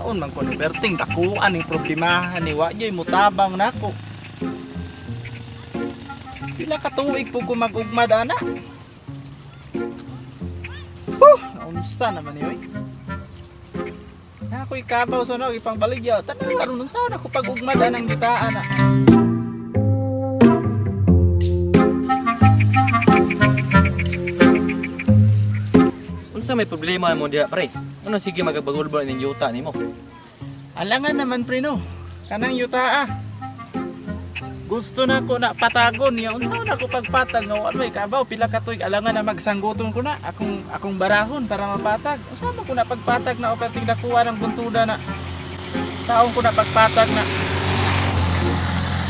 Unsaon man ko ni Berting, dakuan ning problemahan ni, wa jay mutabang nako. Pila ka tuig po ko mag-ugmad ana. Huh, naunsa naman ni oy. Na ako'y kabaw sa no, ipang baligya. Tanaw aron unsa na ko pag-ugmad anang gitaan na. Unsa may problema mo diha, pre? Ano sige magagbagulbol ning yuta nimo? Alangan naman pre no. Kanang yuta ah. Gusto na ko na patagon niya. Unsa na ko pagpatag nga wa may kabaw pila ka tuig alangan na magsangguton ko na akong akong barahon para mapatag. Unsa man ko na pagpatag na operting dakuha ng buntuda na. Saon ko na pagpatag na.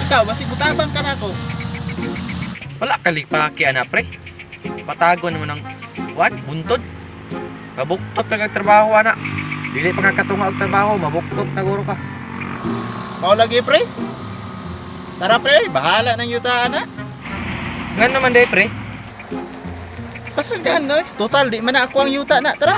Ikaw basig mutabang ka nako. Wala ka lipaki ana, pre. Patagon mo ng what? Buntod. Mabuktot na kag trabaho ana. Dili pa ka katunga og trabaho, mabuktot na guro ka. Mao lagi pre. Tara pre, bahala ng yuta na. Ngan naman day, pre. Basta gaan no. Total di man na ako ang yuta na. Tara.